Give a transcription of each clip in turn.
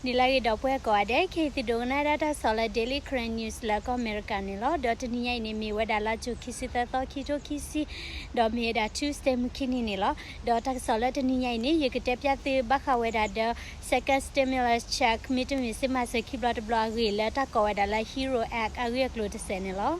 နံၤလၢအဂ့ၤ ဒီပုၢ်ဝဲၢ်ကိးဂၤဒဲး, ခဲအံၤသုဒိကနၣ်ဒၣ်တၢ်ကစီၣ်လၢ Daily Karen News လၢကီၢ်အမဲရကၤန့ၣ်လီၤ. ဒီးတနံၤညါအံၤန့ၣ် မ့ၢ်ဝဲဒၣ်လါယူၤခံဆံသၢသီ ခံထိခံဆံ, ဒီးမ့ၢ်ဝဲဒၣ် Tuesday မုၢ်ခံနံၤန့ၣ်လီၤ. ဒီးတၢ်ကစီၣ်လၢတနံၤညါအံၤန့ၣ် ယကတဲပျၢ်သုဘၣ်ဃးဝဲဒၣ်ဒီး second stimulus check မ့တမ့ၢ် စ့မၤစၢၤခံဘျီတဘျီအဂ့ၢ် လၢတၢ်ကိးဝဲဒၣ်လၢ Hero Act အဂ့ၢ်အကျိၤတစဲးန့ၣ်လီၤ.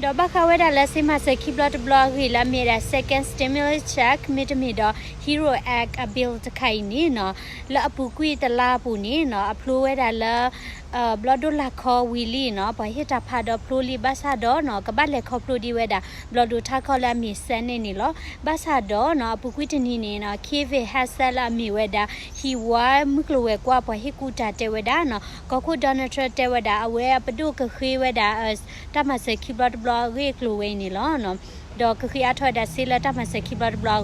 ဒီးဘၣ်ဃးဝဲဒၣ်လၢစ့မၤစၢၤခံဘျီတဘျီအဂ့ၢ် လၢအမ့ၢ်ဝဲဒၣ် second stimulus check မ့တမ့ၢ်ဒီး Hero Act အ bill တခါအံၤန့ၣ်နီၤ, လၢအပူၤကွံာ်တလါအပူၤန့ၣ်နီၤ အဖျိဝဲဒၣ်လၢ ဘျီဒိၣ်လၢ်ခီဝံၤလံနီၤ, ပှၤဟ့ၣ်တၢ်ဖးဒီးဖျိလံ ဘၣ်ဆၣ်ဒီးနီၤ ကဘၣ်လဲၤခီဖျိဒံးဝဲဒၣ် ဘျီဒိၣ်ထးခီလၢအမ့ၢ် Senate န့ၣ်လီၤ. ဘၣ်ဆၣ်ဒီးနီၤ အပူၤကွံာ်တနံၤန့ၣ်နီၤ Kevin Hassett လၢအမ့ၢ်ဝဲဒၣ် ဟံၣ်ဝါမုၢ်ကျိၤဝဲၤကွာ် ပှၤဟ့ၣ်ကူၣ်တၢ်တဲဝဲဒၣ်နီၤ ကီၢ်ခိၣ် Donald Trump တဲဝဲဒၣ် အဝဲအပဒိၣ်ကဃ့ဝဲဒၣ် တၢ်မၤစၢၤခံဘျီတဘျီအဂ့ၢ်အကျိၤဝဲအံၤန့ၣ်လီၤ. ဒီးကဃ့အါထီၣ်ဝဲဒၣ်စ့လၢတၢ်မၤစၢၤခံဘျီတဘျီ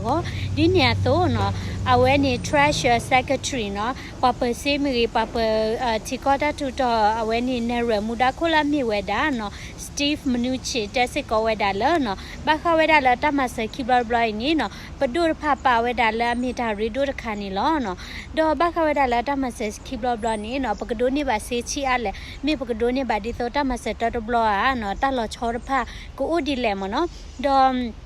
အဂီၢ်, ဒ်န့ၣ်အသိးနီၤ အဝဲန့ၣ် Treasurer Secretary နီၤ ပှၤပၢၤစ့မ့ၢ်ဂ့ၤ ပှၤပၢၤထံကီၢ်တၢ်ထူးတီၤ အဝဲန့ၣ် နဲၣ်ရွဲၣ်မူဒါခိၣ်လၢအမ့ၢ်ဝဲဒၣ်နီၤ Steve Mnuchin တဲစ့ၢ်ကီးဝဲဒၣ်လၢနီၤ ဘၣ်ဃးဝဲဒၣ်လၢတၢ်မၤစၢၤခံဘျီတဘျီအံၤန့ၣ်နီၤ ပဒိၣ်တဖၣ်ပာ်ဝဲဒၣ်လၢအမ့ၢ်တၢ်ရ့ဒိၣ်တခါန့ၣ်လီၤနီၤ. ဒီးဘၣ်ဃးဝဲဒၣ်လၢတၢ်မၤစၢၤခံဘျီတဘျီန့ၣ်နီၤ ပကဒိးန့ၢ်ဘၣ်စ့ဆံးအါလဲၣ်, မ့ၢ်ပကဒိးန့ၢ်ဘၣ်ဒ်သိးတၢ်မၤစၢၤတၢတဘျီဧါနီၤ တၢ်လီၤဆီတဖၣ် ကအိၣ်ဒ်လဲၣ်မ့ၢ်နီၤ. ဒီး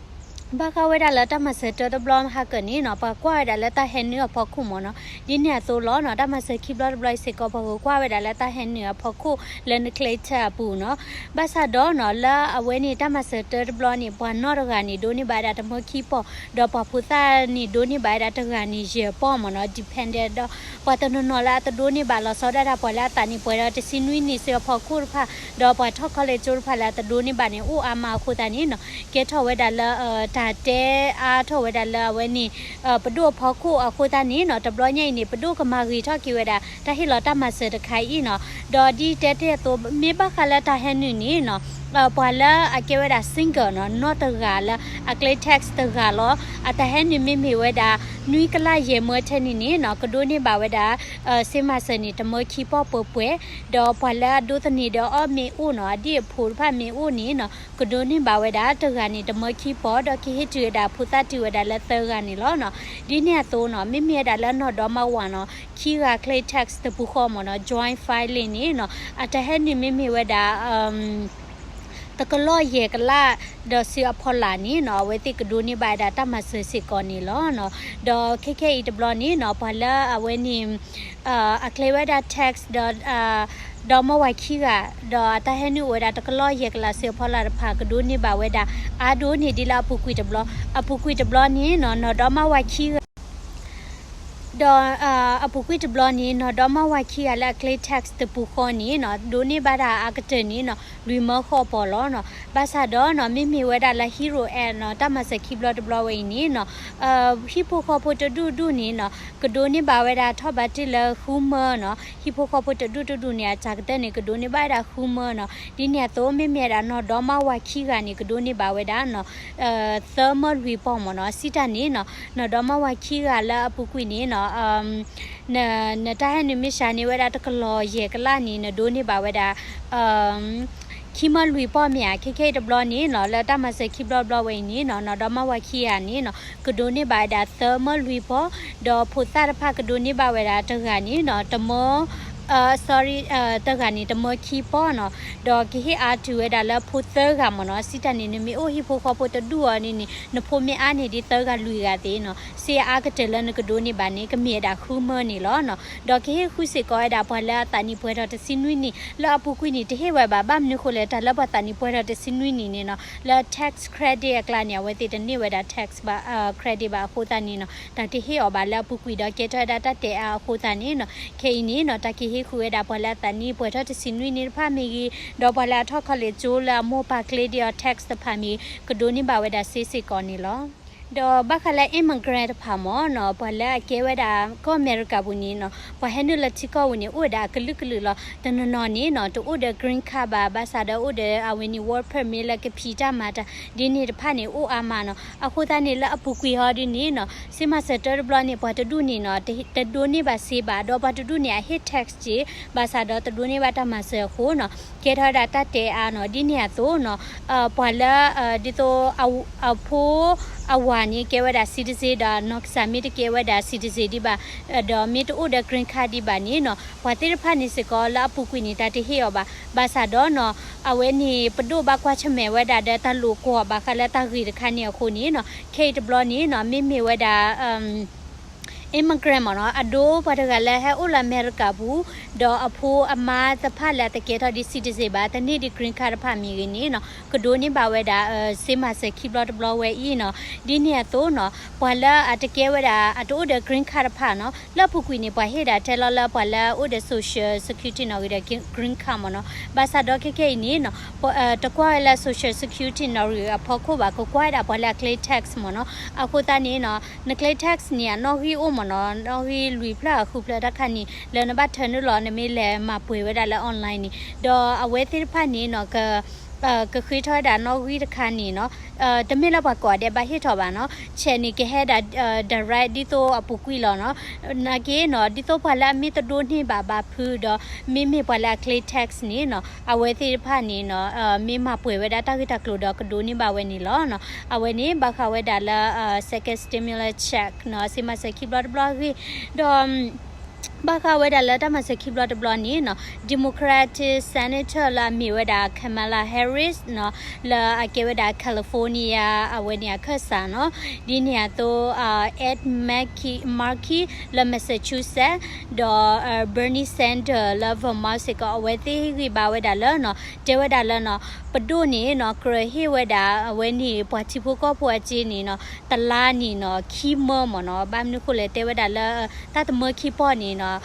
ဘၣ်ဃးဝဲဒၣ်လၢတၢ်မၤစၢၤတၢတဘျီဟါကၢန့ၣ်နီၤ ပှၤကွၢ်ဝဲဒၣ်လၢတၢ်ဟဲနုာ်အဖီခိၣ်မ့ၢ်နီၤ, ဒ်န့ၣ်အသိးလီၤနီၤ တၢ်မၤစၢၤခံဘျီတဘျီအံၤစ့ၢ်ကီး ပှၤကကွၢ်ဝဲဒၣ်လၢတၢ်ဟဲနုာ်အဖီခိၣ်လၢ Clayton အပူၤနီၤ. ဘၣ်ဆၣ်ဒီးနီၤ လၢအဝဲန့ၣ်တၢ်မၤစၢၤတၢတဘျီန့ၣ် ပှၤနီၢ်တဂၤန့ၣ် ဒိးန့ၢ်ဘၣ်ဝဲဒၣ်တမၢခံပီၢ်, ဒီးပှၤဖိသၣ်န့ၣ် ဒိးန့ၢ်ဘၣ်ဝဲဒၣ်တဂၤန့ၣ် ယဲၢ်ပီၢ်မ့ၢ်နီၤ dependent ဒီး ပှၤတနီၤနီၤလၢအတဒိးန့ၢ်ဘၣ်လီၤဆီဒၣ်တၢ် ပှၤလၢအသးနံၣ်ပှဲၤဒီးတဆံနွံနံၣ်စ့ၢ်အဖီခိၣ်တဖၣ်, ဒီးပှၤထီၣ်ခီလဲၣ်ကၠိတဖၣ်လၢအတဒိးန့ၢ်ဘၣ်န့ၣ် အိၣ်အါမးအဃိသတးန့ၣ်နီၤ ကဲထီၣ်ဝဲဒၣ်လၢ တၢ်တဲအါထီၣ်ဝဲဒၣ်လၢအဝဲန့ၣ် ပဒိၣ်အဖီခိၣ်အဃိသတးန့ၣ်နီၤ တဘျီညါအံၤန့ၣ် ပဒိၣ်ကမၤဂ့ၤထီၣ်က့ၤဝဲဒၣ် တၢ်ဟ့ၣ်လီၤတၢ်မၤစၢၤတခါအံၤနီၤ. ဒီးဒ်တဲတ့ၢ်အသိး မ့ၢ်ဘၣ်ဃးလၢတၢ်ဟဲနုာ်န့ၣ်နီၤ ပှၤလၢအကဲဝဲဒၣ် single နီၤ နီၢ်တဂၤလၢအ Clayton တဂၤလီၤ အတၢ်ဟဲနုာ်မ့မ့ၢ်ဝဲဒၣ် နွံကလးယဲၢ်မၢထဲန့ၣ်န့ၣ်နီၤ ကဒိးန့ၢ်ဘၣ်ဝဲဒၣ် စ့မၤစၢၤန့ၣ် တမၢခံပီၢ်ပှဲၤပှဲၤ, ဒီးပှၤလၢအဒိးသန့ၤဒီးအီၣ်မ့ၢ်အိၣ်နီၤ အဒ့ၣ်အဖိတဖၣ်မ့ၢ်အိၣ်န့ၣ်နီၤ ကဒိးန့ၢ်ဘၣ်ဝဲဒၣ်တဂၤန့ၣ် တမၢခံပီၢ် ဒီးကဟ့ၣ်တုၤဝဲဒၣ်ဖိသၣ်တုၤဝဲဒၣ်လၢသၢဂၤန့ၣ်လီၤနီၤ. ဒ်န့ၣ်အသိးနီၤ မ့မ့ၢ်ဝဲဒၣ်လၢနီၢ်ဒီမါဝၤနီၤ ခံဂၤ Clayton တပူၤဃီမ့ၢ်နီၤ joint filing န့ၣ်နီၤ အတၢ်ဟဲနုာ်မ့မ့ၢ်ဝဲဒၣ် တကလီၢ်ယဲၢ်ကလး ဒီးစ့အဖီလာ်န့ၣ်နီၤ အဝဲသ့ၣ်ကဒိးန့ၢ်ဘၣ်ဝဲဒၣ်တၢ်မၤစၢၤစ့ၢ်ကီးန့ၣ်လီၤ. ဒီးခဲခဲအံၤတဘျီန့ၣ်နီၤ ပှၤလၢအဝဲန့ၣ် အကျဲဝဲဒၣ် tax ဒီး ဒီမါဝၤခံဂၤ ဒီးအတၢ်ဟဲနုာ်အိၣ်ဝဲဒၣ်တကလီၢ်ယဲၢ်ကလးစ့အဖီလာ်တဖၣ် ကဒိးန့ၢ်ဘၣ်ဝဲဒၣ် အါဒိၣ်န့ၢ်ဒ်လၢအပူၤကွံာ်တဘျီ, အပူၤကွံာ်တဘျီန့ၣ်နီၤ နီၢ်ဒီမါဝၤခံဂၤ ဒီး အပူၤကွံာ်တဘျီန့ၣ် နီၢ်ဒီမါဝၤခံဂၤလၢအကျဲ tax တပူၤဃီန့ၣ်နီၤ ဒိးန့ၢ်ဘၣ်ဒၣ်အါကတၢၢ်န့ၣ်နီၤ လွံၢ်မၢဃီပီၢ်လီၤနီၤ. ဘၣ်ဆၣ်ဒီးနီၤ မ့မ့ၢ်ဝဲဒၣ်လၢ Hero Act နီၤ တၢ်မၤစၢၤခံဘျီတဘျီဝဲအံၤန့ၣ်နီၤ ဟံၣ်ဖိဃီဖိတဒူၣ်ဒူၣ်န့ၣ်နီၤ ကဒိးန့ၢ်ဘၣ်ဝဲဒၣ်ထီၣ်ဘးတုၤလၢဃုမၢနီၤ. ဟံၣ်ဖိဃီဖိတဒူၣ်တဒူၣ်န့ၣ် အစှၤကတၢၢ်န့ၣ် ကဒိးန့ၢ်ဘၣ်ဝဲဒၣ်ဃုမၢနီၤ. ဒ်န့ၣ်အသိး မ့မ့ၢ်ဝဲဒၣ်နီၢ်ဒီမါဝၤခံဂၤန့ၣ် ကဒိးန့ၢ်ဘၣ်ဝဲဒၣ်နီၤ သၢမၢလွံၢ်ပီၢ်မ့ၢ်နီၤ. စံးတၢ်န့ၣ်နီၤ နီၢ်ဒီမါဝၤခံဂၤလၢအပူၤကွံာ်န့ၣ်နီၤ နတၢ်ဟဲနုာ်မ့ၢ်စှၤန့ၢ်ဝဲဒၣ်တကလီၢ်ယဲၢ်ကလးန့ၣ် နဒိးန့ၢ်ဘၣ်ဝဲဒၣ် ခံမၢလွံၢ်ပီၢ်မ့ၢ်ဧါ. ခဲခဲအံၤတဘျီန့ၣ်နီၤ လၢတၢ်မၤစၢၤခံဘျီတဘျီဝဲအံၤန့ၣ်နီၤ နီၢ်ဒီမါဝၤခံဂၤန့ၣ်နီၤ ကဒိးန့ၢ်ဘၣ်ဝဲဒၣ်သၢမၢလွံၢ်ပီၢ်, ဒီးဖိသၣ်တဖၣ်ကဒိးန့ၢ်ဘၣ်ဝဲဒၣ်တဂၤန့ၣ်နီၤ တမၢ sorry တဂၤန့ၣ် တမၢခံပီၢ်နီၤ. ဒီးကဟ့ၣ်အါတုၤဝဲဒၣ်လၢဖိသၢဂၤမ့ၢ်နီၤ. စံးတၢ်န့ၣ် နမ့ၢ်အိၣ်ဟံၣ်ဖိဃီဖိတဒူၣ်အီၤန့ၣ်န့ၣ် နဖိမ့ၢ်အါန့ၢ်ဒ်သၢဂၤလွံၢ်ဂၤသ့နီၤ စ့အါကတၢၢ်လၢနကဒိးန့ၢ်ဘၣ်န့ၣ် ကမ့ၢ်ဝဲဒၣ်ဃုမၢန့ၣ်လီၤနီၤ. ဒီးကဟ့ၣ်ဃုစ့ၢ်ကီးဝဲဒၣ်ပှၤလၢအသးနံၣ်ပှဲၤထီၣ်တဆံနွံနံၣ် လၢအပူၤကွံာ်န့ၣ် တဟ့ၣ်ဝဲဘၣ်. ဘၣ်မနုၤဃိလဲၣ် တၢ်လၢပှၤသးနံၣ်ပှဲၤထီၣ်တဆံနွံနံၣ်န့ၣ်နီၤ လၢ tax credit အကျါန့ၣ် အဝဲသ့ၣ်တန့ၢ်ဝဲဒၣ် tax ဘၣ် credit ဘၣ်အဃိသတးန့ၣ်နီၤ တၢ်တဟ့ၣ်အီၤဘၣ်လၢအပူၤကွံာ်ဒီးကဲထီၣ်ဝဲဒၣ်တၢ်တဲအါအဃိသတးန့ၣ်နီၤ ခဲအံၤန့ၣ်နီၤ တၢ်ကဟ့ၣ်ဃုာ်ဝဲဒၣ်ပှၤလၢအသးနံၣ်ပှဲၤထီၣ်တဆံနွံနံၣ်တဖၣ်မ့ၢ်ဂ့ၤ ဒီးပှၤလၢအထီၣ်ခီလ့ၣ်ကၠိလၢအမိၢ်ပၢ်ကျဲဒ်အီၤ tax တဖၣ်မ့ၢ်ဂ့ၤ ကဒိးန့ၢ်ဘၣ်ဝဲဒၣ်စ့စ့ၢ်ကီးန့ၣ်လီၤ. ဒီးဘၣ်ဃးလၢ immigrant တဖၣ်မ့ၢ်နီၤ ပှၤလၢအကဲဝဲဒၣ်ကီၢ်အမဲရကၤပူၤန့ၣ်နီၤ ပှၤဟဲနုာ်လၢထံကီၢ်ပူၤန့ၣ် အိၣ်ဝဲဒၣ်အကလုာ်ကလုာ်လီၤ. တနီၤနီၤန့ၣ်နီၤ တအိၣ်ဒီး green card ဘၣ် ဘၣ်ဆၣ်ဒီးအိၣ်ဒီးအဝဲန့ၣ် work permit လၢကဖံးတၢ်မၤတၢ် ဒ်န့ၣ်တဖၣ်န့ၣ် အိၣ်အါမးနီၤ. အဃိသတးန့ၣ် လၢအပူၤကွံာ်ဟီဒ်န့ၣ်နီၤ စ့မၤစၢၤတၢတဘျီန့ၣ် ပှၤတဒူၣ်န့ၣ်နီၤ တဒိးန့ၢ်ဘၣ်စ့ဘၣ် ဒီးပှၤတဒူၣ်န့ၣ် အဟ့ၣ် tax က့ၤ ဘၣ်ဆၣ်ဒီးတဒိးန့ၢ်ဘၣ်တၢ်မၤစၢၤအဃိနီၤ ကဲထီၣ်ဝဲဒၣ်တၢ်တဲအါနီၤ. ဒ်န့ၣ်အသိးနီၤ ပှၤလၢ ဒ်သိး အဖိ အဝၤန့ၣ်ကဲဝဲဒၣ် citizen ဒီးနီၢ်ကစၢ်မ့ၢ်တကဲဝဲဒၣ် citizen ဒံးဘၣ်, ဒီးမ့ၢ်တအိၣ်ဒီး green card ဒံးဘၣ်န့ၣ်နီၤ ပှၤသ့ၣ်တဖၣ်န့ၣ်စ့ၢ်ကီးလၢအပူၤကွံာ်န့ၣ် တၢ်တဟ့ၣ်အီၤဘၣ်. ဘၣ်ဆၣ်ဒီးနီၤ အဝဲန့ၣ်ပဒိၣ်ဘၣ်ကွၢ်ဆၢၣ်မဲာ်ဝဲဒၣ်ဒီးတၢ်လိာ်ကွီၢ်ဘၣ်ဃးလၢတၢ်ဂ့ၢ်တခါန့ၣ်အဃိန့ၣ်နီၤ ခဲအံၤတဘျီန့ၣ်နီၤ မ့မ့ၢ်ဝဲဒၣ် immigrant မ့ၢ်နီၤ အဒိပှၤတဂၤလၢဟဲအိၣ်လၢအမဲရကၤပူၤ ဒီးအဖိအမါတဖၣ်လၢအတကဲထီၣ်ဒ် citizen ဘၣ် တန့ၢ်ဒံး green card တဖၣ်မ့ၢ်ဂ့ၤန့ၣ်နီၤ ကဒိးန့ၢ်ဘၣ်ဝဲဒၣ် စ့မၤစၢၤခံဘျီတဘျီဝဲအံၤနီၤ ဒ်န့ၣ်အသိးနီၤ ပှၤလၢအတကဲဝဲဒၣ် အတအိၣ်ဒီး green card တဖၣ်နီၤ လၢအပူၤကွံာ်န့ၣ် ပှၤဟ့ၣ်ဒၣ်ထဲလီၤလၢပှၤလၢအအိၣ်ဒီး social security နီၣ်ဂံၢ်ဒီး green card မ့ၢ်နီၤ ဘၣ်ဆၣ်ဒီးခဲခဲအံၤန့ၣ်နီၤ တကွၢ်ဝဲလၢ social security နီၣ်ဂံၢ်အဖီခိၣ်ဘၣ် ကကွၢ်ဝဲဒၣ်ပှၤလၢအ claim tax မ့ၢ်နီၤ အဃိသတးန့ၣ်နီၤ န claim tax န့ၣ် အနီၣ်ဂံၢ်အိၣ်မ့ၢ်နီၤ နီၣ်ဂံၢ်လွံၢ်ဖျၢၣ်ဃုဖျၢၣ်တခါန့ၣ် လၢနဘၣ်ထၢနုာ်လီၤ နမ့ၢ်လဲၤမၤပှဲၤဝဲဒၣ်လၢ online န့ၣ် ဒီးအဝဲသ့ၣ်တဖၣ်န့ၣ်နီၤ က ကဃ့ထီၣ်ဝဲဒၣ်နီၣ်ဂံၢ်တခါန့ၣ်နီၤ တမ့ၢ်လၢပှၤကိးဂၤဒဲးဘၣ်ဟ့ၣ်ထီၣ်ဘၣ်နီၤ check န့ၣ် ကဟဲဒၣ် direct ဒ်သိးအပူၤကွံာ်လီၤနီၤ နာ်က့နီၤ ဒ်သိးပှၤလၢအမ့ၢ်တဒိးန့ၢ်ဘၣ်ဘၣ်ဖုဒီး မ့မ့ၢ်ပှၤလၢအ claim tax န့ၣ်နီၤ အဝဲသ့ၣ်တဖၣ်န့ၣ်နီၤ မ့ၢ်မၤပှဲၤဝဲဒၣ်တၢ်ဂ့ၢ်တၢ်ကျိၤဒီးကဒိးန့ၢ်ဘၣ်ဝဲန့ၣ်လီၤနီၤ အဝဲန့ၣ် ဘၣ်ဃးဝဲဒၣ်လၢ second stimulus check နီၤ စ့မၤစၢၤခံဘျီတဘျီအဂ့ၢ် ဒီး ဘၣ်ဃးဝဲဒၣ်လၢတၢ်မၤစၢၤခံဘျီတဘျီန့ၣ်နီၤ Democratic Senator လၢအမ့ၢ်ဝဲဒၣ် Kamala Harris နီၤ လၢအကဲဝဲဒၣ် California အဝဲန့ၣ်အခၢၣ်စးနီၤ ဒ်န့ၣ်အသိး Ed Markey လၢ Massachusetts ဒီး Bernie Sanders လၢ Vermont စ့ၢ်ကီး အဝဲသ့ၣ်ဟ့ၣ်ဂံၢ်ဘါဝဲဒၣ်လၢနီၤ တဲဝဲဒၣ်လၢနီၤ ပဒိၣ်န့ၣ်နီၤ ကြၢးဟ့ၣ်ဝဲဒၣ် အဝဲန့ၣ် ပှၤထံဖိကီၢ်ဖိအစ့န့ၣ်နီၤ တလါန့ၣ်နီၤ ခံမၢမ့ၢ်နီၤ ဘၣ်မနုၤဃိလဲၣ် တဲဝဲဒၣ်လၢ တၢ်တမၢခံပီၢ်န့ၣ်နီၤ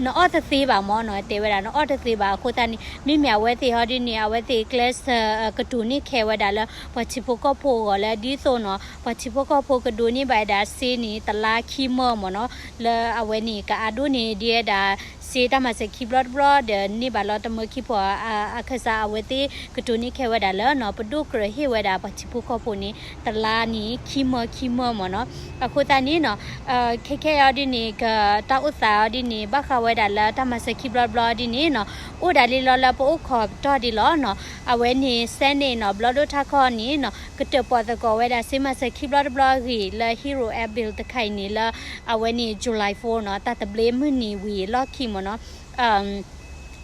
နအီၣ်တသ့ဘၣ်မ့ၢ်နီၤ တဲဝဲဒၣ် နအီၣ်တသ့ဘၣ် အဃိသတးန့ၣ် မ့မ့ၢ်အဝဲသ့ၣ်ဟီဒ်န့ၣ် အဝဲသ့ၣ်ကျဲးစၢး ကတိၤန့ၢ်ခဲဝဲဒၣ်လၢ ပှၤထံဖိကီၢ်ဖိအဂီၢ်လၢ ဒ်သိးနီၤ ပှၤထံဖိကီၢ်ဖိကဒိးန့ၢ်ဘၣ်ဝဲဒၣ်စ့န့ၣ် တလါခံမၢမ့ၢ်နီၤ လၢအဝဲန့ၣ် ကအါဒိၣ်န့ၢ်ဒံးဝဲဒၣ် စ့တၢ်မၤစၢၤခံဘျီတဘျီဒီး န့ၢ်ဘၣ်လီၤတမၢခံပီၢ် အခၢၣ်စး အဝဲသ့ၣ်ကတိၤန့ၢ်ခဲဝဲဒၣ်လၢနီၤ ပဒိၣ်ကြၢးဟ့ၣ်ဝဲဒၣ်ပှၤထံဖိကီၢ်ဖိန့ၣ် တလါန့ၣ် ခံမၢခံမၢမ့ၢ်နီၤ အဃိသတးန့ၣ်နီၤ ခဲခဲအံၤဒ်န့ၣ် ကတၢ်အိၣ်သးအီၤဒ်န့ၣ် ဘၣ်ဃးဝဲဒၣ်လၢတၢ်မၤစၢၤခံဘျီတဘျီဒ်န့ၣ်နီၤ အိၣ်ဒၣ်လံလီၤလၢပအိၣ်ခိးပတီၢ်ဒံးလီၤနီၤ အဝဲန့ၣ် Senate နီၤ ဘျီဒိၣ်ထးခီန့ၣ်နီၤ ကတၢၣ်ပီၣ်သကိးဝဲဒၣ် စ့မၤစၢၤခံဘျီတဘျီအဂ့ၢ်လၢ Hero Act Bill တခါအံၤန့ၣ်လၢ အဝဲန့ၣ် July four နီၤ တၢ်သဘျ့မုၢ်နံၤဝံၤအလီၢ်ခံမ့ၢ်နီၤ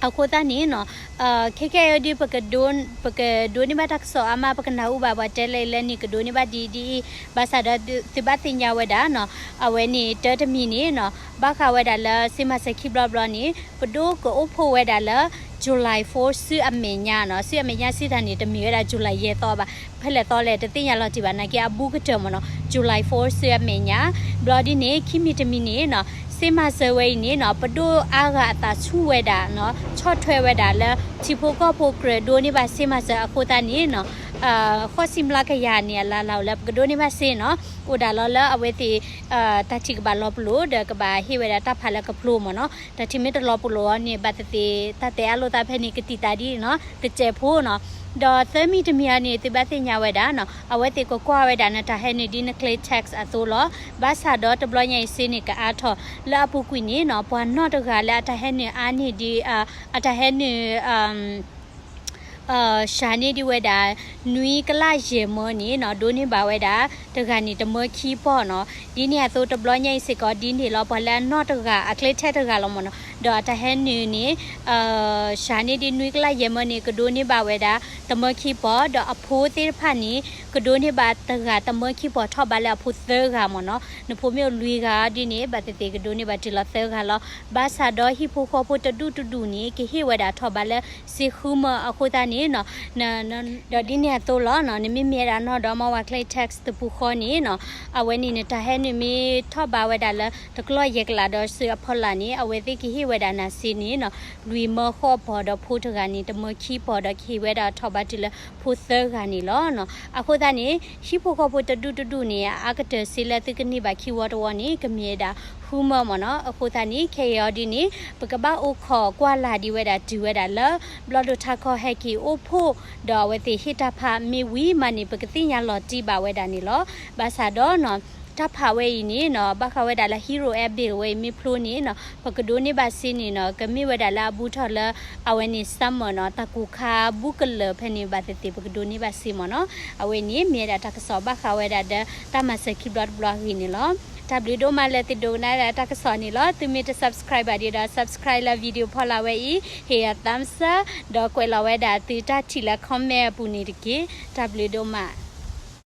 အဃိသတးန့ၣ်နီၤ ခဲခဲအံၤဒ် ပကဒိးန့ၢ်ဘၣ်တၢ်ကစီၣ်အါမး ပကနၢ်ဟူဘၣ်ပှၤတဲလၢလၢန့ၣ် ကဒိးန့ၢ်ဘၣ်ဒ်အံၤဒ်အံၤ ဘၣ်ဆၣ်ဒီးသုဘၣ်သ့ၣ်ညါဝဲဒၣ်နီၤ အဝဲန့ၣ်တၢ်တမံၤန့ၣ်နီၤ ဘၣ်ဃးဝဲဒၣ်လၢစ့မၤစၢၤခံဘျီတဘျီန့ၣ် ပဒိၣ်ကအိၣ်ဖှိၣ်ဝဲဒၣ်လၢ July four ဆူအမဲာ်ညါနီၤ ဆူအမဲာ်ညါစံးတၢ်န့ၣ် တမ့ၢ်ဝဲဒၣ် July ယဲၢ်သီဘၣ် ဖဲလဲၣ်သီလဲၣ် တသ့ၣ်ညါလီၤတံၢ်ဘၣ် နာ်က့အဘူးကတၢၢ်မ့ၢ်နီၤ July four ဆူအမဲာ်ညါ ဘျီဒ်န့ၣ် ခံမံၤတမံၤန့ၣ်နီၤ စ့မၤစၢၤဝဲအံၤန့ၣ်နီၤ ပဒိၣ်အါဂၤအသးဆူၣ်ဝဲဒၣ်နီၤ ဆီၣ်ထွဲဝဲဒၣ်လၢ ထံဖိကီၢ်ဖိကြၢးဒိးန့ၢ်ဘၣ်စ့မၤစၢၤအဃိသတးန့ၣ်နီၤ ဃိးဆံမျးကယၤန့ၣ် အလါလၢ်အိၣ်လၢပကဒိးန့ၢ်ဘၣ်စ့နီၤ အိၣ်ဒၣ်လီၤလၢအဝဲသ့ၣ် တၢ်ထံၣ်ကဘၣ်လီၤပလိာ်ဒီးကဘၣ်ဟ့ၣ်ဝဲဒၣ်တၢ်ဖးလၢကဖျိမ့ၢ်နီၤ တၢ်ထံၣ်မ့ၢ်တလီၤပလိာ်အီၤန့ၣ် ဘၣ်သ့ၣ်သ့ၣ် တၢ်တဲအါလိာ်သးဖဲန့ၣ် ကတံာ်တာ်ဒ်နီၤ တစဲးဖိနီၤ ဒီးသၢမံၤတမံၤအံၤန့ၣ် သုဘၣ်သ့ၣ်ညါဝဲဒၣ်နီၤ အဝဲသ့ၣ်ကကွၢ်ဝဲဒၣ်နတၢ်ဟဲနုာ်ဒ်န claim tax အသိးလီၤ ဘၣ်ဆၣ်ဒီးတဘျီညါအံၤစ့န့ၣ် ကအါထီၣ် လၢအပူၤကွံာ်န့ၣ်နီၤ ပှၤနီၢ်တဂၤလၢအတၢ်ဟဲနုာ်အါန့ၢ်ဒ် အတၢ်ဟဲနုာ် စှၤန့ၢ်ဒံးဝဲဒၣ် နွံကလးယဲၢ်မၢန့ၣ်နီၤ ဒိးန့ၢ်ဘၣ်ဝဲဒၣ် တဂၤန့ၣ် တမၢခံပီၢ်နီၤ ဒ်န့ၣ်အသိးတဘျီညါအံၤစ့ၢ်ကီး ဒ်န့ၣ်လီၤ ပှၤလၢအနီၢ်တဂၤ အ claim tax တဂၤလီၤမ့ၢ်နီၤ ဒီးအတၢ်ဟဲနုာ်န့ၣ် စှၤန့ၢ်ဒံးနွံကလးယဲၢ်မၢန့ၣ် ကဒိးန့ၢ်ဘၣ်ဝဲဒၣ် တမၢခံပီၢ် ဒီးအဖိသ့ၣ်တဖၣ်န့ၣ် ကဒိးန့ၢ်ဘၣ်တဂၤ တမၢခံပီၢ် ထီၣ်ဘးလၢအဖိသၢဂၤမ့ၢ်နီၤ နဖိမ့ၢ်အိၣ်လွံၢ်ဂၤဒ်န့ၣ် ဘၣ်သ့ၣ်သ့ၣ်ကဒိးန့ၢ်ဘၣ်တုၤလီၤသၢဂၤလီၤ ဘၣ်ဆၣ်ဒီးဟံၣ်ဖိဃီဖိတဒူၣ်တဒူၣ်န့ၣ် ကဟ့ၣ်ဝဲဒၣ်ထီၣ်ဘးလၢ စ့ဃုမၢအဃိသတးန့ၣ်နီၤ ဒီးဒ်န့ၣ်အသိးလီၤနီၤ နမ့မ့ၢ်ဝဲဒၣ်နီၢ်ဒီးမါဝၤ Clay Tax တပူၤဃီန့ၣ်နီၤ အဝဲန့ၣ်နတၢ်ဟဲနုာ်မ့ၢ်ထီၣ်ဘးဝဲဒၣ်လၢ တကျီၢ်ယဲၢ်ကလးဒီးစုအဖီလာ်န့ၣ် အဝဲသ့ၣ်ကဟ့ၣ်ဝဲဒၣ်နၤစ့န့ၣ်နီၤ လွံၢ်မၢဃိးပီၢ်ဒီးဖိတဂၤန့ၣ် တမၢခံပီၢ်ဒီးကဟ့ၣ်ဝဲဒၣ်ထီၣ်ဘးတုၤလၢဖိသၢဂၤန့ၣ်လီၤနီၤ အဃိသတးန့ၣ် ဟံၣ်ဖိဃီဖိတဒူၣ်တဒူၣ်န့ၣ် အအါကတၢၢ်စ့လၢသုကန့ၢ်ဘၣ်ခံဝီတဝီန့ၣ် ကမ့ၢ်ဝဲဒၣ်ဃုမၢမ့ၢ်နီၤ အဃိသတးန့ၣ် ခဲအံၤအီၤဒ်န့ၣ် ပကဘၣ်အိၣ်ခိးကွၢ်လၢ်ဒံးဝဲဒၣ်တုၤဝဲဒၣ်လၢ ဘျီၣ်ဒိၣ်ထါခီဟဲက့ၤအိၣ်ဖှိၣ် ဒီးအဝဲသ့ၣ်ဟ့ၣ်တၢ်ဖးမ့ၢ်ဝံၤမးန့ၣ် ပကသ့ၣ်ညါလီၤတံၢ်ဘၣ်ဝဲဒၣ်န့ၣ်လီၤ ဘၣ်ဆၣ်ဒီးနီၤ တၢ်ဖးဝဲအံၤန့ၣ်နီၤ ဘၣ်ဃးဝဲဒၣ်လၢ Hero Abbey ဝဲအံၤ မ့ၢ်ဖျိန့ၣ်နီၤ ပကဒိးန့ၢ်ဘၣ်စ့န့ၣ်နီၤ ကမ့ၢ်ဝဲဒၣ်လၢအဘူးထီၣ်လၢ အဝဲန့ၣ် summer နီၤ တၢ်ကူးခါဘူးကလၢာ်ဖဲန့ၣ် ဘၣ်သ့ၣ်သ့ၣ် ပကဒိးန့ၢ်ဘၣ်စ့မ့ၢ်နီၤ. အဝဲန့ၣ် မ့ၢ်ဝဲဒၣ်တၢ်ကစီၣ်ဘၣ်ဃးဝဲဒၣ်ဒီး တၢ်မၤစၢၤခံဘျီတဘျီအဂ့ၢ်န့ၣ်လီၤ. တၢ်ဘျုးဒိၣ်မးလၢသုဒိကနၣ်ဒၣ်တၢ်ကစီၣ်န့ၣ်လီၤ. သုမ့ၢ်တ subscribe ဘၣ်ဒံးဒီး subscribe လၢ video ဖီလာ်ဝဲအံၤ ဟ့ၣ်ယၤ thumbs up ဒီးကွဲးလီၤဝဲဒၣ်သုတၢ်ထံၣ်လၢ comment အပူၤန့ၣ်တက့ၢ်. တၢ်ဘျုးဒိၣ်မး.